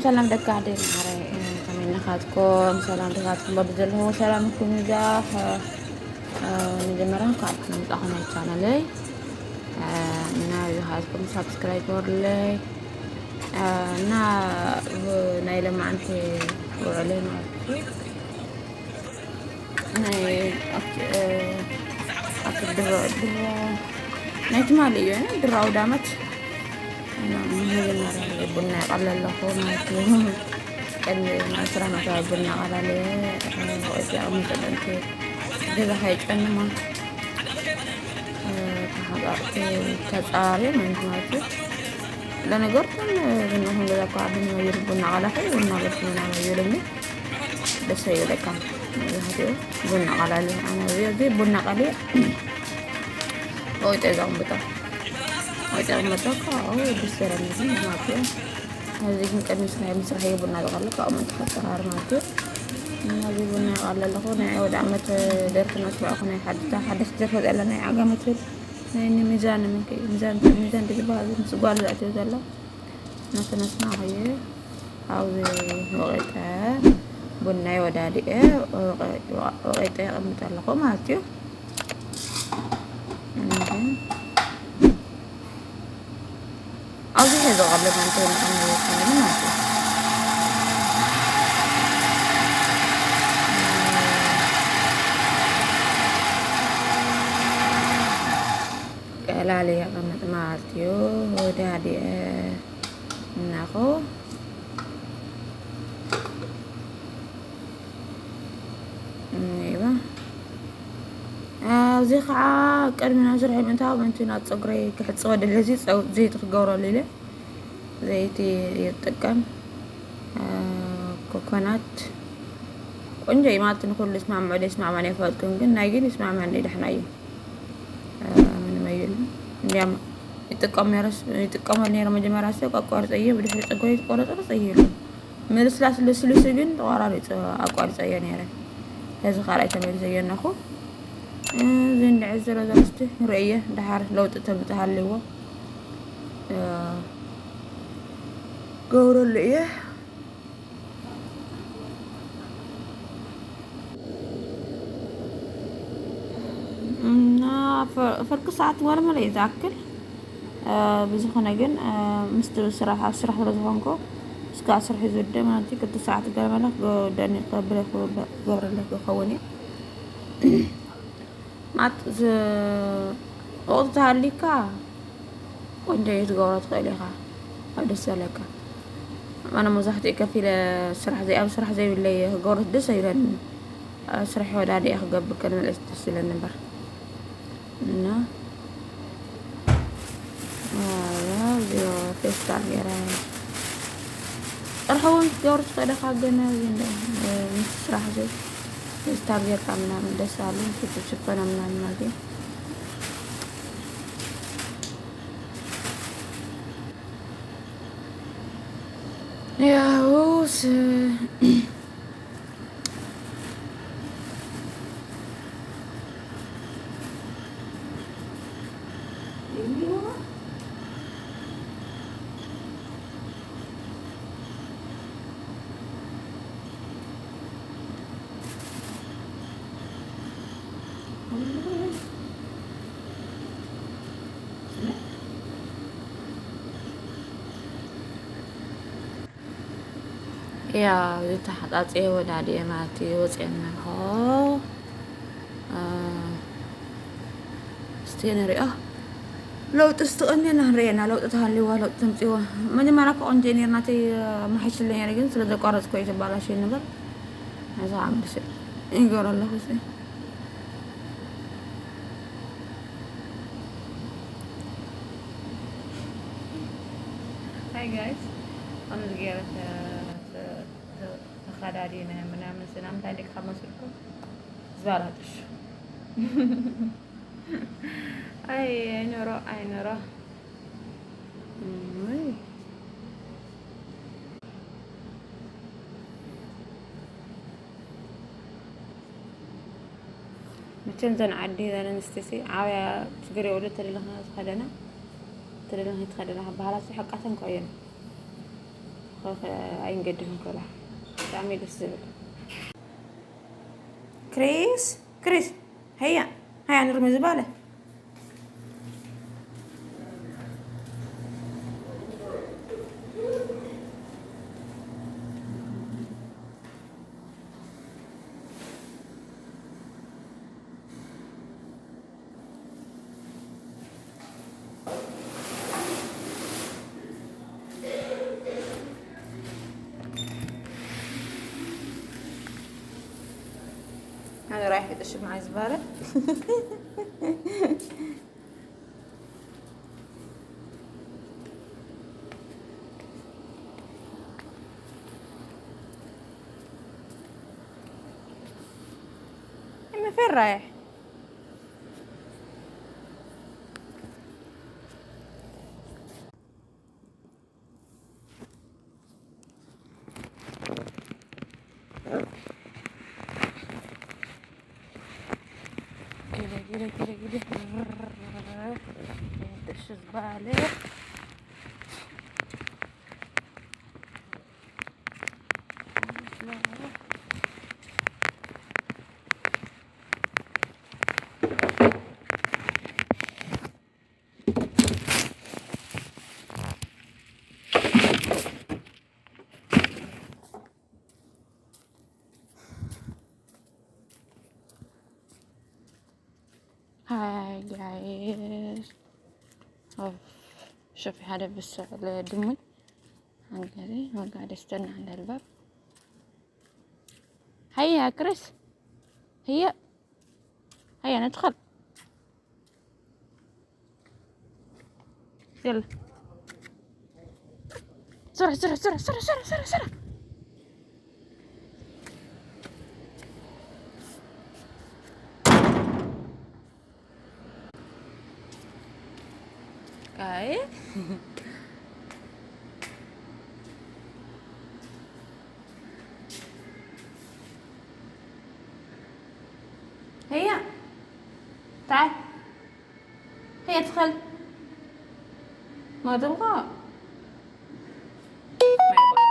ሰላም ደቂ ዓደይ ማዓረይ፣ እ፣ ከመይ ናኻትኩም? ሰላም ድኻትኩም በቢ ዘለኹም ሰላምኩም ይብዛሕ። እ፣ መጀመርያ እንኳዕ ደሓን መጻኹም ኣብ ቻነለይ። እ፣ እና ይሃትኩም ሳብስክራይብ ወርለይ። እ፣ እና ብ-፣ ናይ ለማዓንቲ ውዕለይ ማለት እዩ። ናይ ኣብቲ፣ እ፣ ኣብቲ ድሮ፣ ድሮ ናይ ትማሊ እዩ፣ እ፣ ድሮ ኣውደ ዓመት እና መጀመርያ ቡና ይቐሊ ኣለኹ ማለት እዩ። ቅድሚ ናብ ስራሕ ምእታው ቡና ቀላልየ፣ እ፣ ወፂኣ ቅድሚ ጥንጥንቲ ገዛ ከይጨንማ፣ እ፣ ተሓፃፅቲ ተፃባብየ ማለት እዩ። ለነገሩ እቶም፣ እ፣ ቡና ክንገዛ እኳ ዓዲ ንመይሩ ቡና ቀላኺ ቡና በልኪ ምናምን ይብሉኒ። ደስ ኣይብለካን። መብዛሕትኡ ቡና ቀላሊ። ኣነ እዚ፣ እዚ ቡና ቀልየ ወይጠ ዘቕምጦ። ወይጠ ዘቕምጦ ካብኡ ደስ ይብለኒ ግን ማለት እዩ። እዚ ግን ቅድሚ ስራሕ፣ ምስ ስራሕ እየ ቡና ዝቐሊ፣ ካብኡ ምእንቲ ክፀራር ማለት እዩ። እና እዚ ቡና ይቐሊ ኣለኹ። ናይ ኣውደ ዓመት ደርፊ ነስምዐኹ፣ ናይ ሓድታ ሓደሽ ደርፊ ዘላ ናይ ዓጋመ ትብል ናይ እኒ ሚዛን፣ ምን ሚዛን፣ ሚዛን ድዩ ዝበሃል፣ ምስ ጓሉ ዘእትዮ ዘሎ። ናተነስና ኸየ ኣብዚ ወቒጠ ቡናይ ወዳዲኤ ወቐ-፣ ወቒጠ የቐምጥ ኣለኹ ማለት እዩ። እምም። ኣብዚ ሒዘ ቀለብ እንተ ይመጣ ማለት እዩ። ቀላል የቐምጥ ማለት እዩ። ወዳዲኤ እናኹ እኔዋ። ኣብዚ ኸዓ ቅድሚ ናብ ስርሐይ ምእታው ምእንቲ ናብ ፀጉረይ ክሕፅቦ ደለዚ ፀው-፣ ዘይቲ ክገብረሉ ኢለ ዘይቲ ይጥቀም። እ፣ ኮኮናት ቆንጆ እዩ ማለት ንኹሉ ይስማምዖ ዶ ይስማምዖ ኣይፈልጥን፣ ግን ናይ ግን ይስማምዐኒ ደሕና እዩ። እ፣ ምንም ኣይብልን። እንዲያም ይጥቀም ነይረ፣ ይጥቀመሉ ነይረ መጀመርያ ሰብ ኣቋርፀዮ፣ ብድሕሪ ፀጉረይ ዝቆረፀ ረፀ ይብሉ። ምልስላስ ልስሉስ ግን ተቋራሪፀ ኣቋርፀዮ ነይረ። ሕዚ ካልኣይ ተመልሰዮ ኣለኹ። እዚ እንድዒ ዝረዘርስቲ ንርእየ፣ ደሓር ለውጢ ተምፅእ ሃልዎ፣ እ፣ ገብረሉ እየ። እና ፈ-፣ ፍርቂ ሰዓት ወለመለ እዩ ዝኣክል። እ፣ ብዝኾነ ግን፣ እ፣ ምስቲ ስራሕ፣ ኣብ ስራሕ ስለ ዝኾንኩ፣ እስካብ ስራሕ እዩ ዝውደ ማለት እዩ። ክልተ ሰዓት ገለመለ ክወደኒ ክገብረ-፣ ክገብረለ ክኸውን እዩ። ማት ዝ-፣ ወቕቲ ተሃሊካ ቆንጆ እዩ ትገብሮ ትኽእል ኢኻ። ኣብ ደስ ዘለካ። ኣነ መብዛሕትኡ ከፊለ ስራሕ ዘይ-፣ ኣብ ስራሕ ዘይብለይ ክገብሮ ደስ ኣይብለኒ። ኣብ ስራሕ ወዳዲኣ ክገብር ከልመለስ ደስ ይብለኒ እምበር። እና፣ አ፣ እዚኦ ፌስታል ገይረ ጥርሑ እውን ክትገብር ትኽእል ኢኻ፣ ግን እዚ እንደ፣ እ፣ ምስ ስራሕ እዚ ፌስታል ጌርካ ምናምን ደስ ኣሉ፣ ሽቶ ሽፈና ምናምን ማለት እዩ። ያው ስ-፣ ያው ዝተሓጻጸየ ወዳዲኤ ማለት እዩ ወጺኤ እነሆ። እ፣ እስቲ ንሪኦ። ለውጢ እስቲ ቀኒና ንሪኤና፣ ለውጢ ተሃልይዋ፣ ለውጢ ተምጽእዋ። መጀመርያ እኮ ቆንጆ እየ ነይረ፣ ናተይ፣ እ፣ መሓይሽለይ ነይረ፣ ግን ስለ ዘቋረጽኩ እዩ ተባላሽዩ እምበር። ነዛ ዓምዲ ስእ ይገብሮ ኣለኹ እዚ። ሃይ ጋይስ፣ ከምዚ ገይረ ተ-፣ ተ-፣ ተ-፣ ተኸዳዲነ ምናምን ስና እንታይ ደካ መስልኩም? ዝባላጥሽ። ኣይ፣ ኣይኖሮ፣ ኣይኖሮ። እይ። መቸም ዘን ዓዲ ዘን ኣንስቲ ሲ ዓብያ ችግር የብሉ፣ ተደለኽና ዝኸደና፣ ተደለኽና ይትኸደና ክበሃላ ሲ ሓቃተን እኮ እየን። ኣይንገድፍን ከላ ብጣዕሚ ደስ ዝብል። ክሪስ፣ ክሪስ፣ ሃያ፣ ሃያ ንርሚ ዝባለ። ኣነ ራይሕ ቅሽብ መዓይ ዝበሃል። እመ ፌር ራይሕ። ጊለ፣ ጊለ፣ ጊለ፣ ጊለ። ደሽ ዝባለ። ሃይ ጋይስ። ኦፍ፣ شوفي هذا بس الدمي. هنقري، هنقعد استنى عند الباب. هيا كريس. هيا. هيا ندخل. يلا. بسرعة، بسرعة، بسرعة، بسرعة، بسرعة، بسرعة، بسرعة. كاي. هيا. تعال. هيا ادخل. ما تبغى. ما يبغى.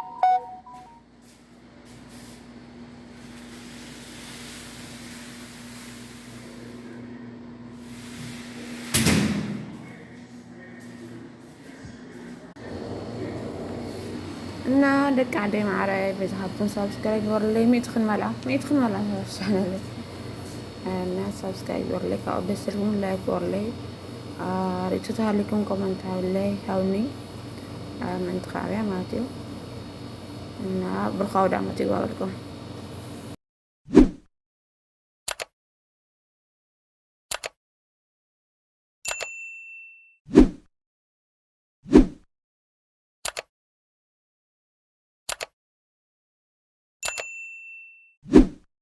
እና ደቂ ዓደይ ማዕረ በዚ ሃብቶም ሳብስክራይብ ግበሩለይ። ሚእቲ ክንመልኣ፣ ሚእቲ ክንመልኣ ቻነለይ። እና ሳብስክራይብ ግበሩለይ፣ ካብኡ ደስ ዝብልኩም ላይክ ግበሩለይ። አ፣ ርእይቶ ተሃሊኩም ኮመንት ሃብለይ፣ ሃብኒ። አ፣ ምእንቲ ከዕብያ ማለት እዩ። እና ብሩኽ ኣውደ ዓመት ይግበረልኩም።